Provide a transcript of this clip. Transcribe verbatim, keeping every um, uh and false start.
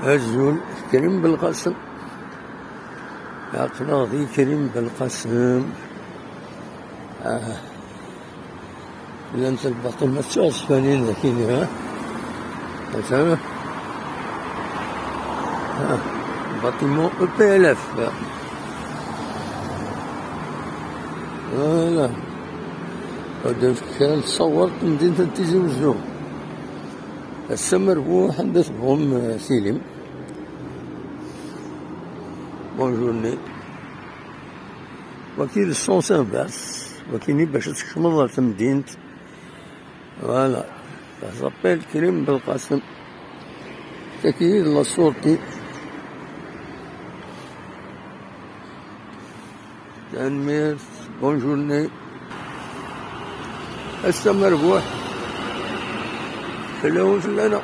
Azul, Krim Belqasem. Aql-aɣ di Krim Belqasem. Ah. Llant lbaṭimat d tiɣezfanin dagi, ha? Atan. Ha. Bâtiment E P L F. Voilà. Ad d-nefk kra n tṣawert n temdint n Tizi Wezzu. Ass amerbuḥ, anda tebɣum, eh, tilim. Bonjour-nni. Waki d sens inverse. Wakini bac ad tkecmeḍ ɣer temdint. Voilà. Ça s'appelle Krim Belqasem. Taki d la sortie. Tanemmirt. Bonjour-nni. Ass amerbuḥ. Fell-awen, fell-aneɣ.